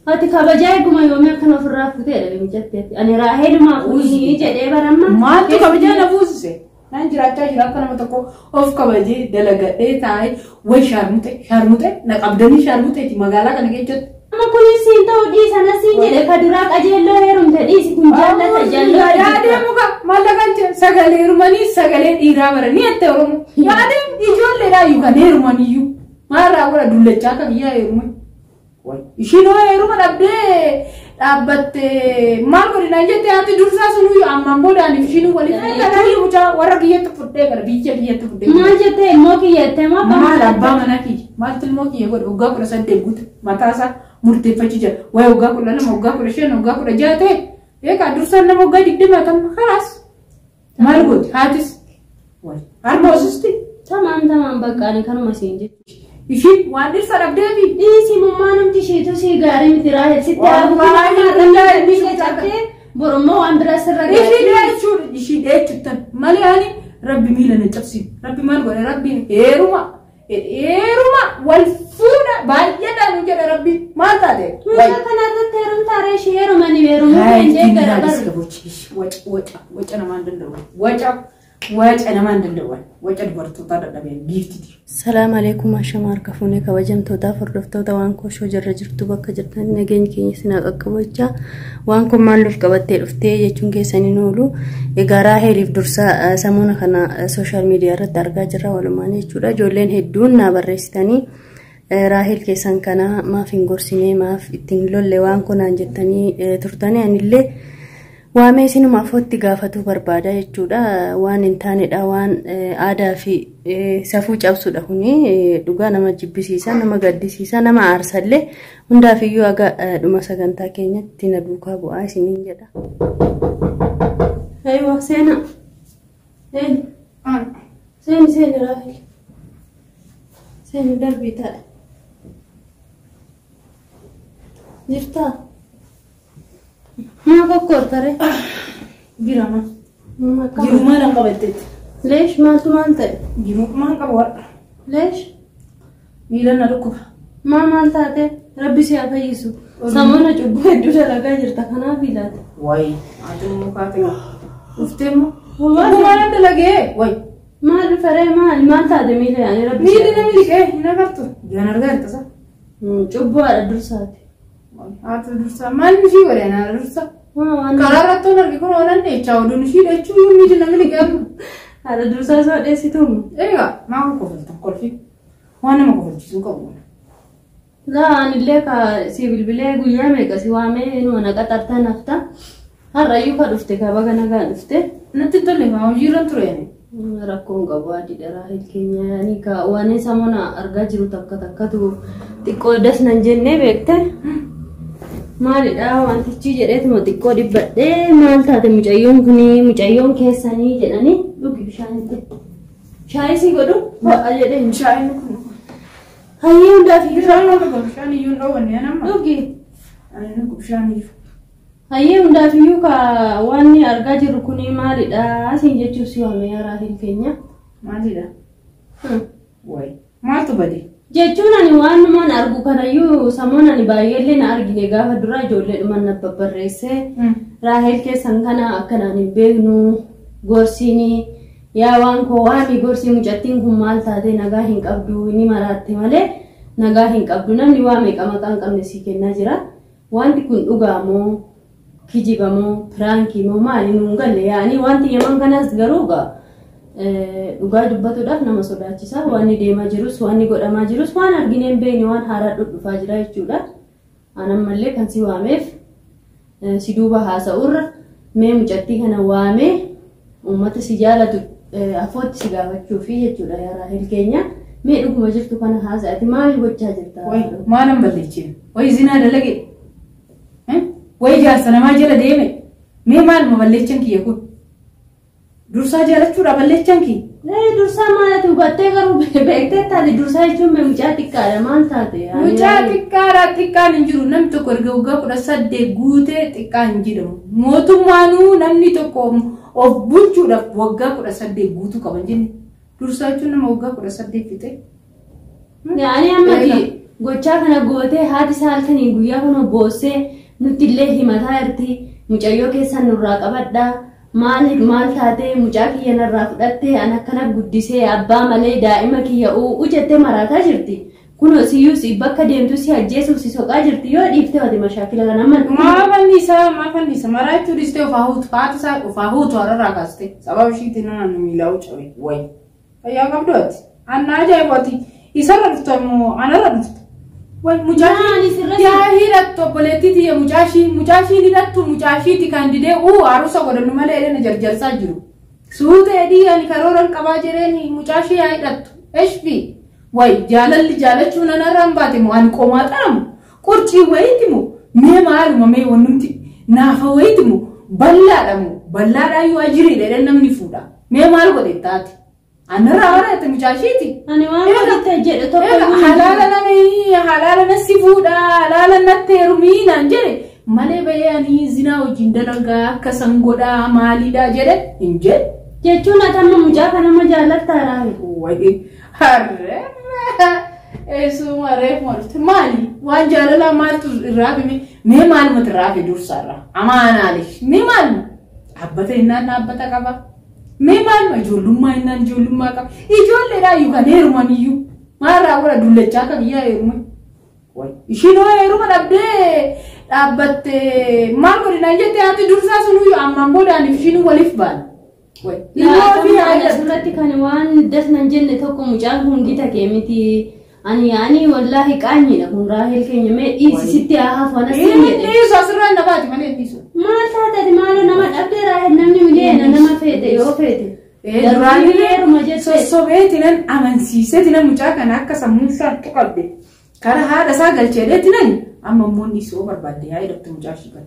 Ati kabajaa eeguma yoomii akkana ofirraa fuutee dha mucatteetti. Ani Raahelumaa kunii jedhee baramma. Maaltu kabajaa na fuusise? Naan jiraachaa jira akka nama tokko of kabajee dalagadhee taa'ee way shaarmuxe shaarmuxe na qabdanii shaarmuxeeti magaalaa kana keessatti. Amma kunis siin ta'u dhiisa na siin jedhe ka duraa qajeelloo heerumte dhiisi kun jaallata jaallata. Yaadee muka mallaqa sagalee heerumanii sagalee dhiiraa baranii jette Oromoo. Yaadee ijoolleedhaa iyyuu kan heerumaniyyuu. Maalirraa godha dullachaa akka biyyaa heeruman. Ishiin hoo heeruma dhabdee dhaabbattee maal godhinaan jette haati dursaa sunuyyuu ammaan boodaan ishiin waliin eegalee mucaa warra kiyyatti fudhee gara biyya kiyyatti fudhee. Maal jettee ilmoo kiyyattee moo abbaa Maal abbaa manaa kiyya maaltu ilmoo kiyya godhe waggaa 18 guute mataasaa murteeffachuu jira. Wayi waggaa 12 waggaa 15 waggaa 16 ta'e eegaa dursaan nama waggaa 20 ta'u karaas maal gooti haatis harma hoosisti. Tamaam tamaam bakka ani kanuma siin jechuudha. Ishiin waan dhirsa dhabdeefi. Dhiisi mummaa namti isheetu sii gaarii miti Raahel sitti haguugu borummoo waan biraa sirra Ishii dheechuudha ishii dheechuttan malee ani rabbi miila na cabsin rabbi maal godhe rabbiin heeruma heeruma wal fuudha baay'eedhaan jedhe rabbi maal taate. Mucaa kanarratti heerumtaa ishee heerumanii heerumuu kan jee gara barru. Waca waca waca namaan danda'u waca waca namaan danda'u waca dubartootaa dadhabeen giiftiti. Salaam alaikum ashama harka fuunee kabajamtootaaf hordoftoota waan kooshoo jirra jirtu bakka jirtan nageenyi keenya sinaa qaqqabachaa waan kun maal nuuf qabattee dhuftee jechuun keessaniin oolu. Egaa Raaheliif dursa samuuna kana sooshaal miidiyaa irratti argaa jirra walumaan jechuudha. Ijoolleen hedduun naa barreessitanii Raahel keessan kana maaf hin gorsine maaf ittiin lolle waan kunaan jettanii turtanii anillee waamee isinuma afootti gaafatuu barbaada jechuudha. Waan hin taanedha waan aadaa fi safuu cabsudha kuni dhugaa nama jibbisiisa nama gaddisiisa nama aarsallee hundaafiyyuu haga dhuma sagantaa keenyatti na duukaa bu'aa isiniin jedha. Aywa seenaa. Seeni. Seeni seeni Raahel. Seeni darbii taa'e. Jirtaa? Maa kokkoortare? Jirama. Jiru maal hin qabatteetti? Leesh maaltu maal ta'e? Jiru maal qaba warra? Leesh? Miila na dhukkuba. Maa maal taate? Rabbi si haa fayyisu. Samoona cubbuu hedduu dalagaa jirta kanaaf ilaata. Wayi ati immoo kaatee dhuftee immoo. Cubbuu maal dalagee? Wayi. Maal dhufaree maal maal taate miila yaani rabbi si Miilli namni liqee hin agartu. Jaan argaa jirta sa. Cubbuu haadha dursaati. Haati dursaa maal ishii godhe haadha dursaa? Karaa irratti waan arge kun oolan dheechaa oduun ishii dheechuu iyyuu miilli namni liqee amma. Haadha dursaa soo dheessituun. Egaa maa kun kofalta kolfi waan nama kofalchiisuu qabu. Laa anillee ka si bilbilee guyyaa meeqa si waamee inuma na qaxartaa nafta. Har'ayyuu ka dhufte ka baga nagaa dhufte. Natti tolle maa hojiirra ture ani. Rakkoon qabu adiidha Raahel keenya yaani ka waan samoona argaa jiru takka takkatu xiqqoo das nan jennee beekte. Maalidha wantichi jedheetuma xiqqoo dhibbadhee maal taate mucayyoon kuni mucayyoon keessanii jedhanii dhugi bishaan itti. Shaayii si godhu ho'a jedheen. Shaayiin kun. Hayyee hundaaf iyyuu Bishaan dhugu bishaan iyyuu hin dhoowwanne anamma. dhugi. Ani dhugu bishaan iyyuu. Hayyee hundaaf iyyuu ka waan argaa jirru kuni maalidha siin jechuuf si waame yaa Raahel keenya. Maalidha? Wayi maaltu bade? Jechuun ani waanumaan argu kanayyuu samoon ani baay'eellee na argine gaafa dura ijoollee dhuman na babbarreessee Raahel keessan kana akkanaan hin beeknu gorsiini yaa waan koo waami gorsii mucattiin kun maal taate nagaa hin qabdu ni maraatte malee nagaa hin qabdu namni waa meeqa maqaa hin qabne sii kennaa jira. Wanti kun dhugaa moo kijiba moo piraankii moo maali nuun galle yaani wanti yaman kanas garuu gaa dhugaa dubbatuudhaaf nama sodaachisa. Wanni deemaa jirus wanni godhamaa jirus waan arginee hin beekne waan haaraa dhudhufaa jira jechuudha. An ammallee kan si waameef si duuba haasa'urra mee mucattii kana waamee uummata si jaalatu afootti si gaafachuufi jechuudha yaa Raahel keenya. Mee dhuguma jirtu kana haasa'ati maal gochaa jirta? Wayi maalan balleechine? Wayi zinaa dalage? Wayi jaarsa namaa jala deeme? Mee maaluma balleechan kiyya kun? Dursaa jaalachuudha balleechan kiyya? Dursaa maal ati hubattee garuu beektee taate dursaa jechuun mee mucaa xiqqaadha maal taate? Mucaa xiqqaadha xiqqaan hin jiru namni tokko erga waggaa 18 guutee xiqqaa hin jedhamu. Mootummaanuu namni tokko of bulchuudhaaf waggaa 18 guutuu qaban jenne. Dursaa jechuun nama waggaa 18 fixe. Yaani amma Gochaa kana gootee haati isaa halkanii guyyaa kun boossee nutti illee himataa jirti. Mucayyoo keessan nurraa qabadhaa. Maal maal taatee mucaa kiyya narraa fudhattee an akkana guddisee abbaa malee daa'ima kiyya u'u jettee maraataa jirti. Kunoo siyyuu si bakka deemtu si ajjeesuuf si soqaa jirti yoo dhiiftee wati mashaakila kana amma Maa fannisaa maraachuu dhiistee ofaa huutu haati isaa ofaa huutu hararraa kaaste sababa ishiitiin naan miilaa cabe wayi. Fayyaa qabdu ati. Anna ajaa'ibu ati isarra dhuftu ammoo anarra dhuftu. Wayi mucaashii yaa hidhattu obboleettii tiyya mucaashii hidhattu mucaashiiti kan didee uu arusa godhannu malee edena jarjarsaa jiru. Suuta edii ani karooran qabaa jedheen mucaashii yaa hidhattu. Eshfi wayi jaalalli jaalachuun anarraan baate moo ani qomaa xaramu qurcii wayiiti moo mee maaluma mee wannumti naafa wayiiti moo ballaadha moo ballaadhaa yoo ajiriidha jedhan namni fuudha mee maal godhe taate. Anarraa waraate mucaashiiti. Ani waan godhate jedhe tokko halaala namni halaala nasi fuudha halaala natti heerumii naan jedhe malee bahee ani zinaa wajjin dalagaa akka san godhaa maaliidha jedhe hin jedhe. Jechuun ati amma mucaa kana ma jaallattaa Raahel? Wayi harree eessuma reefuma dhufte maali waan jaalalaa maaltu irraa bime mee maalumatu irraa hafe dursaarraa amaanaalish mee maaluma dhaabbata innaan dhaabbata qaba. Mee maaluma ijoollummaa innaan ijoollummaa qaba. Ijoolleedhaa iyyuu kan heeruman iyyuu maalirraa godha dullachaa akka biyyaa heeruman. Ishiin hoo heeruma dhabdee dhaabbatte maal godhinaan jette haati dursaa sunuyyuu ammaan boodaan ishiin waliif baana. Asirratti kan waan dasnan jenne tokko mucaan kun gita kee miti. Ani wallaahi qaanyiidha kun Raahel keenya mee dhiisi sitti haa hafu anas hin jedhe. Dhiisu asirraa na baati malee dhiisu. Maal taatati maaloo nama dhabdee Raahel namni miliyoona nama feete yoo feete. Duraanii heeruma jette. Sossobeetinan amansiiseetinan mucaa kana akka sammuun isaa tuqabde karaa haadha isaa galcheedheetinan amma immoo dhiisuu barbaadde yaa hidhattu mucaa ishii kana.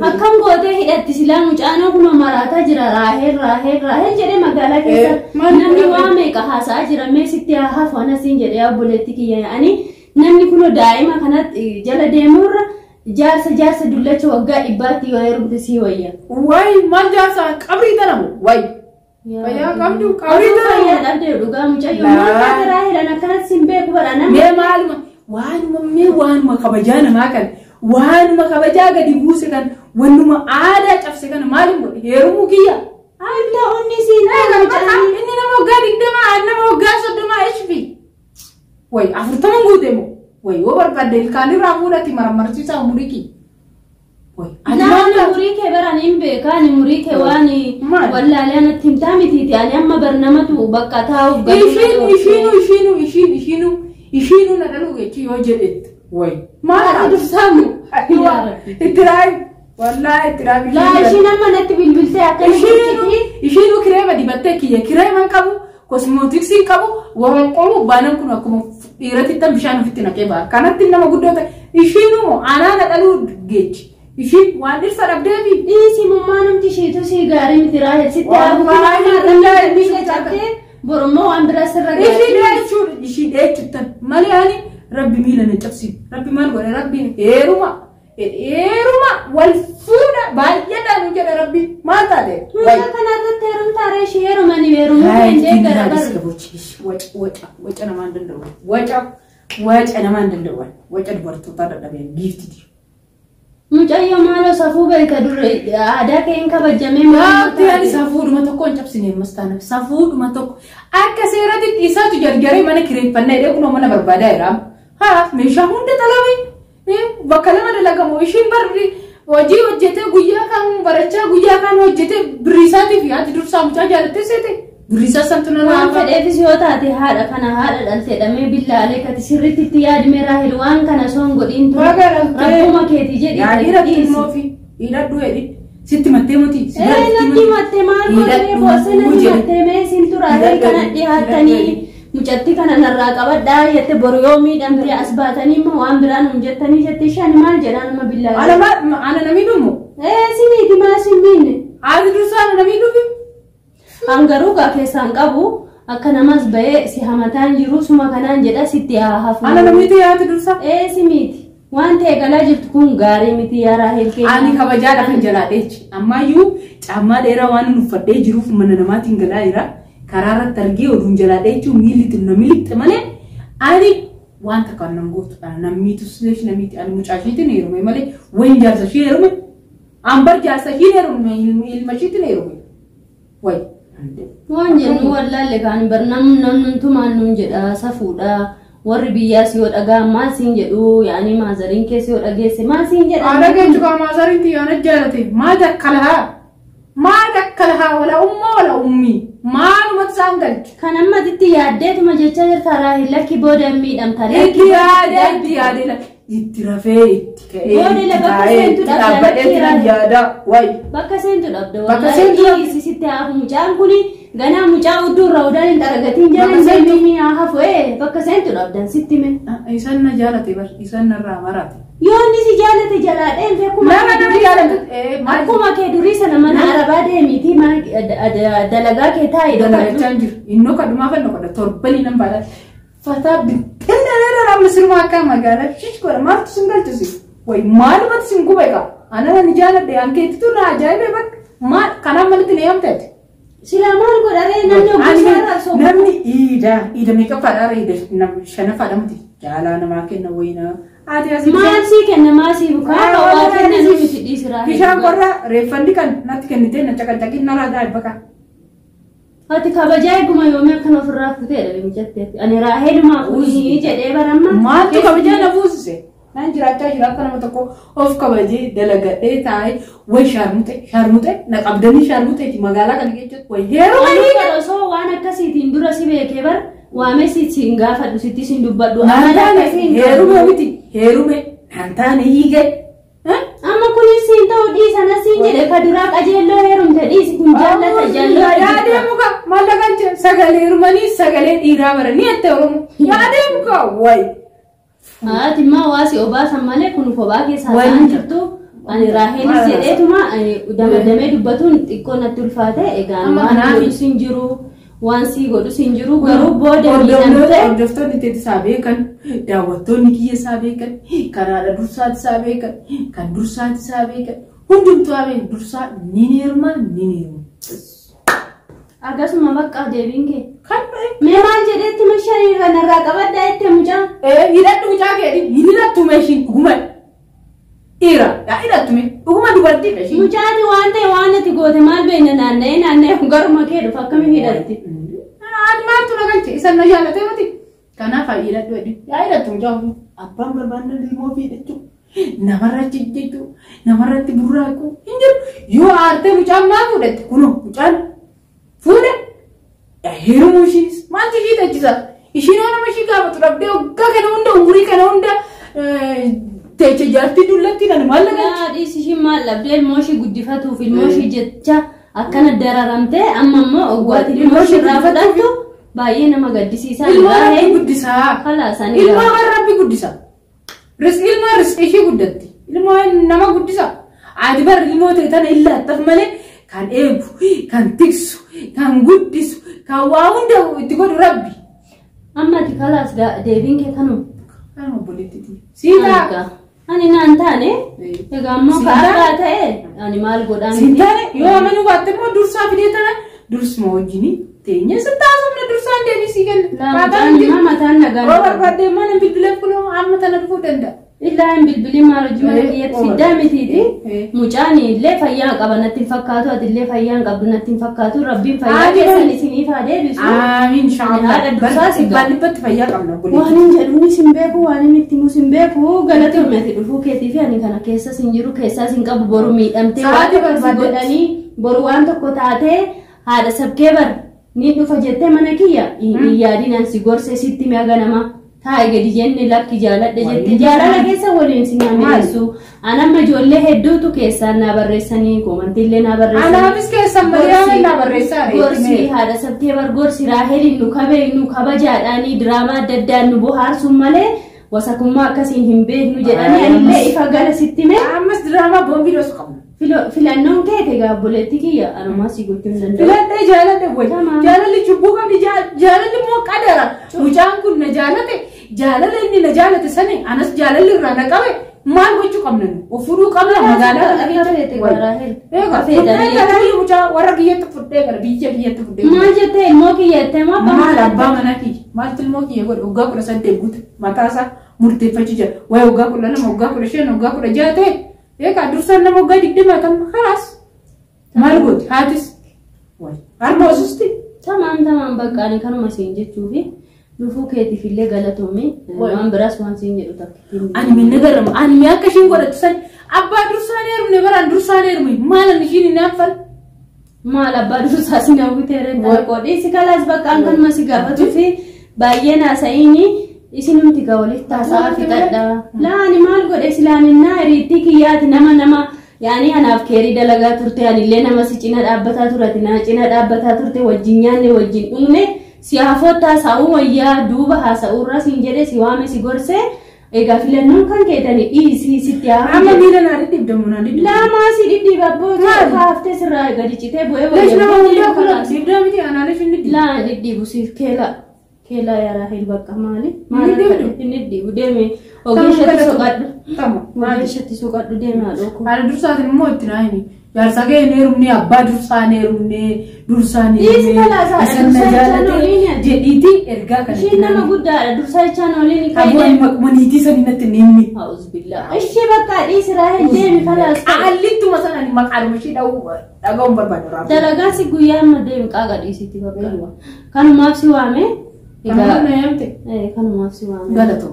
Akkam gootee hidhatti silaa mucaanoo kunoo maraataa jira Raahel Raahel Raahel jedhee magaalaa keessa namni waa meeqa haasa'aa jira mee sitti haa hafu anasiin jedhee obboleetti kiyya ani namni kunoo daa'ima kanatti jala deemurra jaarsa dullacha waggaa 100tti yoo heerumte sii wayya. Wayi maal jaarsa qabrii tanamu wayi. Fayyaa qabdu qabrii tanamu. Fayyaa dhabdee dhugaa mucayyoo maal taate Raahel an akkanatti sin beeku bara namni. Mee maaluma waanuma mee waanuma kabajaa namaa kan. Waanuma kabajaa gadi buuse kan wannuma aadaa cabse kana maalin godhe heerumuu kiyya. Alla onni siin ta'e inni nama waggaa 20 nama waggaa 30 ishfi. Wayi 40 guute moo wayi yoo barbaadde ilkaanirraa fuudhati marammarsiisaa umurii kiyya. Naanni umurii kee baraan hin beekaa ani umurii kee waan wallaalee anatti himtaa mitiiti ani amma barnamatu bakka taa'uuf galu. Ishiinuu na dhaluu jechuu yoo jedhetti. Wayi maal dursaamu? Ittiraay wallaahi ittiraay. Laa ishiin amma natti bilbiltee akka ishiinuu kireema dibattee kiyya kireema hin qabu kosmootiksii hin qabu waan qabu baanan kun akkuma dhiiratti tan bishaan ofitti naqee ba'a kanatti nama guddoo ta'e ishiinuu anaa na dhaluu geechi ishiin waan dhirsa dhabdeefi. Dhiisi mummaa namti ishiitu sii gaarii miti Raahel sitti haa miila cabdee borommoo waan biraa sirra gaafii. Ishii dheechuuttan malee ani. Rabbi miila na cabsi rabbi maal godhe rabbi heeruma heeruma wal fuudha baay'eedhaan jedhe rabbi maal taate. Mucaa kanarratti heerumtaa ree ishee heerumanii heerumuu danda'e gara bara. Waca namaan danda'u waca namaan danda'u waca dubartootaa dadhabeen giiftiti. Mucayyoo maaloo safuu beeka durre aadaa kee hin kabajamee maal ani safuudhuma tokko hin cabsine ammas taana safuudhuma tokko akka seeratti isaatu jarjaree mana kireeffannaa jedhee kunoo mana barbaadaa jira. Haa meeshaa hunda xalame bakka lama dalagamu ishiin barri hojii hojjetee guyyaa kan barachaa guyyaa kan hojjetee birrii isaatiif haati dursaa mucaa jaalattee seete birrii isaa santu na Waan fedheefis yoo taate haadha kana haadha dhalteedhamee billaalee kati sirriitti itti yaadime Raahel waan kana osoo hin godhin ture rakkuma keetii jedhi dhiisi. Hidhadhu jedhi sitti mattee moti. Natti mattee maal godhee boossee natti mattee mee siintu Raahel kana dhiyaattanii mucatti kana narraa qabadhaa jette boru yoo miidhamtee as baatanii immoo waan biraan hin jettanii jette ishaan maal jedhaan amma billaalee. Ana namii dhumu? Si miti maal si miinne? Haati dursaa ana namii dhufi? Hangaruu gaa keessaan qabu akka namas bahee si hamataan jiru suma kanaan jedha sitti haa hafu. Ana namitti haati dursaa? Si miti. Waan ta'e galaa jirtu kun gaarii miti yaa Raahel keenya. Ani kabajaadha kan jalaa dheechi. Ammayyuu caammaa dheeraa waan hin uffadhee jiruuf mana namaatiin galaa jira. Karaa irratti argee oduun jalaa dheechuu miilli xinna miliqxe malee ani Wanta kan nan gootu namniitu sileesh namiiti ani mucaa ishiitiin heerume malee wayin jaarsa ishee heerume. Ambar jaarsa ishee heerume ilma ishiitiin heerume. Wayi. Waan jennu wallaalle kaan bar namnumtumaan nuun jedha safuudha. Warri biyyaas yoo dhagaan maal siin jedhu yaani maazariin keessa yoo dhageesse maal siin jedha. Haadha keetu kaa maazariin xiyyaana jaalate maa dakkalahaa maa dakkalahaa wala ummaa wala ummii maalumatti isaan galchu. Kan ammatitti yaaddeetuma jechaa jirta Raahel lakki booda hin miidhamta. Itti yaadee itti yaadee itti rafee itti ka'ee itti taa'ee itti dhaabbadhee itti yaada wayi. Bakka seentu dhabde Bakka seentu dhabde. wallahi sitti haafu mucaan kuni ganaa mucaa hudduu irraa udaan hin daragatiin jala hin deemini haa hafu bakka seentu dhabdan sitti mee. Isaan na jaalate bar isaan narraa marate. Yoo inni si jaalate jalaa dheente akkuma Nama nama jaalate akkuma kee durii sana mana arabaa deemiitii mana dalagaa kee taa'ee dhokadhu. Dalagachaa hin jiru. Innoo kadhumaa fannoo kadha torbanii nan baala. Fataa bittinna amma sirma akka magaalaa shish godha maaltu sin galchisi? Wayi maalumatti sin gube qaba. Ana nan jaaladhe ankeettitu na ajaa'ibe bakka maal kanaan malitti na yaamte. Silaa maal godharee namni ogummaa irraa soba. Namni iida iida meeqaffaadha iida shanaffaadha miti jaalaa namaa kenna wayinaa. Ati asii Maal sii kenna maal sii bukaa waa kenna nuti dhiisiraa. Bishaan qorra reeffandi kan natti kennitee na caqacaqin narraa gaa'e bakka. Ati kabajaa eeguma yoomii akkana ofirraa fuutee dha mijatte. Ani Raahelumaa kunii jedhee baramma. Maaltu kabajaa na fuusise? Naan jiraachaa jira akka nama tokko of kabajee dalagadhee taa'ee wayi shaarmute shaarmute na qabdanii shaarmuteeti magaalaa kana keessatti wayi heeruma Ani bara osoo waan akkasiitiin dura si beekee bar waamee si siin gaafadhu sitti siin dubbadhu. Naan Amala taane akkasii hin heerume qabu. miti heerume naan taane hiike. Amma kunis siin ta'u dhiisana siin jedhe ka duraa qajeelloo heerumte dhiisi kun jaallata jaallata. Yaadee muka maallaqa sagalee heerumanii sagalee dhiiraa baranii jette Oromoo. Yaadee muka wayi. Ati immoo waasi obaasan malee kun kophaa keessaa Wayi. ta'an jirtu. Ani Raahelis jedheetuma damadamee dubbatuun xiqqoo natti ulfaate egaa Amma waan kanaaf- godhus hin jiru waan sii godhus hin jiru garuu booda miidhamte. Hordoftoonni teeti isaa beekan, daawwattoonni kiyya isaa beekan, kan haadha dursaati isaa beekan, kan dursaati isaa beekan, hundumtuu haa beekan dursaa ni heeruma ni heeruma. Akkasuma bakka deebiin kee. Kan ta'e. Mee maal jedheetti meeshaan irra narraa qabadhaa jette mucaan. Hidhadhu mucaa keetii hin hidhattu meeshiin dhuguma. Dhiira yaa hidhattu mee dhuguma dubartii meeshiin. Mucaati waan ta'e waan ati goote maal beekna naanna'ee naanna'ee garuma kee dhufa akkamiin hidhatti. Ani maaltu na galche isan na jaallatee miti. Kanaaf haa hidhadhu jedhi yaa hidhattu mucaa ofii. Abbaan barbaanna ilmoo ofii hidhachuu namarratti jechuu namarratti burraaquu hin jiru. Yoo aartee mucaan maal fuudhette kunoo mucaan fuudhe heerumuu ishiinis maaltu ishii tachisa. Ishiin yoo nama ishii gaafatu dhabdee waggaa kana hunda umurii kana hunda teecha jaartii dullatti nani maal na galche. Yaa dhiisi ishiin maal dhabdee ilmoo ishii guddifatuuf ilmoo ishii jecha akkana dararamtee amma immoo ogwaati ilmoo ishii irraa fudhattu baay'ee nama gaddisiisaa. Ilmoo rabbi guddisaa. Kalaas ani Ilmoo kan rabbi guddisa. Ilmoo rizqii ishii guddatti. Ilmoo nama guddisa. Ati bar ilmoo ta'e tana illaattaf malee kan eegu, kan tiksu, kan guddisu, kan waa hunda itti godhu rabbi. Amma ati kalaas deebiin kee kanuma. Kan obboleettiiti. Siitaa. Ani naan taane egaa ammoo Siin ka taane? abbaa ta'e ani maal godhaan Siin taane yoo amanuu baatte immoo dursaa fidee tana dursuma wajjini teenyee sin taasifne dursaan deebisii kenna. Mucaan immoo mataan nagaa Yoo barbaadde immoo nan bilbileef kunoo amma tana dhufuu danda'a. Illaa hin bilbilin maal hojii mana kiyyatti fiddaa mitiiti. Mucaan illee fayyaa qaba natti hin fakkaatu ati illee fayyaa hin qabdu natti hin fakkaatu rabbiin fayyaa Amiin. keessan isiniif haa deebisu. Amiin Ani haadha dursaa si Dhibbaan dhibbatti fayyaa qabna Waan obboleettii. hin jedhuunis hin beeku waan inni itti himus hin beeku galatoomii ati dhufuu keetii fi ani kana keessas hin jiru keessaas hin qabu boru miidhamtee waan Sa'aatii tokko si barbaaddetti. godhanii boru waan tokko taatee haadha sabkee bar ni dhufa jettee mana kiyya hin yaadin an si gorse sitti mi'a ganama taa'e gadi jenne lakki jaaladhe jette jaalala keessa waliin si nyaamileessu an amma ijoollee hedduutu keessaan naa barreessanii koomantiillee naa barreessanii. Anaafis keessan Mariyaam naa barreessaa Gorsi haadha sabkee bar gorsi Raahelin nu kabee nu kabajaadhaanii diraamaa adda addaan nu bohaarsuun malee wasakummaa akkasiin hin beeknu jedhanii anillee ifa gala sitti mee Ammas diraamaa boombii dhoosu qabna. Filannoon keete egaa obboleetti kiyya anumaa si gochuu hin danda'u. Filadhee jaaladhe wayi. Tamam. Jaalalli cubbuu qabdi jaalalli immoo qadara. Mucaan kun na jaalate jaalala inni na jaalate sani anas jaalalli irraa na qabe Maal gochuu qabna nu? Of fuudhuu qabna magaalaa kana keessatti. Egaa fuudhee gara mucaa warra kiyyatti fuudhee gara biyya kiyyatti fuudhee. Maal jettee ilmoo kiyyattee moo abbaa Maal abbaa manaa kiyya? Maaltu ilmoo kiyya godhe? Waggaa 18 guute mataasaa murteeffachuu jira. Wayi waggaa 12, waggaa 15, waggaa 16 ta'e. Egaa dursaan nama waggaa 20 tam kalaas. Maal gooti? Haatis. Wayi harma hoosisti. Tamam bakka ani kanuma siin jechuufi dhufuu keetiif illee galatoome waan biraas waan siin jedhu takka. Ani minna garama ani mi akka ishiin godhattu san abbaa dursaan heerumne baraan dursaan heerume maal ani ishiin hin affal. Maal abbaa dursaa si hawwitee reenta qoodhi si kalaas bakka an kanuma si gaafatuu fi baay'ee naasa'iini isinumti gaa walitti taasaa fixadha. Laani maal godhe silaaninaa hiriittii kiyyaati nama yaani anaaf keerii dalagaa turte anillee nama si cina dhaabbataa turate na cina dhaabbataa turte wajjin nyaanne wajjin dhugne si hafoota haasa'uu wayyaa duuba haasa'uurra siin jedhe si waame si gorse egaa filannoon kan keetani dhiisii sitti haa. Amma miila naa dhidhiibdamu naa dhidhiibdamu. Laamaa si dhidhiiba abbootii haaftee sirraa gadi citee bu'ee wayyaa. Nama hundaa kula dhidhiibdaa miti anaalee shin dhidhiibu. Laa dhidhiibu siif keela keela yaa Raahel bakka maali? Maal inni dhidhiibu deeme ogeessatti soqadhu. Tama. Ogeessatti soqadhu deeme haadhoo koo. Haala dursaatiin immoo itti naa himi. Jaarsa kee hin heerumne abbaa dursaan heerumne dursaan heerumne. Asanna jaalate jedhiiti ergaa kana. Isheen nama guddaadha dursaa jechaan oliin Abboon maqmaniitii sanii natti hin himne. Auzubillah. Ishee bakka dhiisi Raahel deemi kalaas. Allittuma sanaan maqaadhuma ishee dhaga'uun barbaadu raafuu. Dalagaa si guyyaa amma deemi qaaqa dhiisitti bakka. Kanumaaf si waame. Kanumaaf na yaamte. Kanumaaf si waame. Galatoo.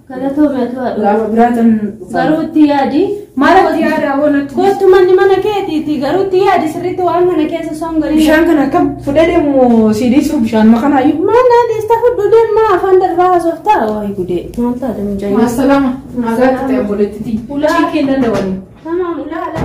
Galatoo meetu haadha. Gaafa biraatan dhufa. Garuu itti yaadi. Maal itti yaada aboo natti. Kottu manni mana keetiiti garuu itti yaadi sirriitti waan kana keessa osoo hin galin. Bishaan kana akkam fudhee deemu si dhiisuuf bishaan makanaayyuu. Maal naa dhiista fudhu deemaa afaan darbaa haasoftaa wayi gudee. Maal taate mucayyoo. Maasalaama. Nagaatti ta'e obboleettitii. Ulaa. Cikkeen danda'anii. Tamaam ulaa ala.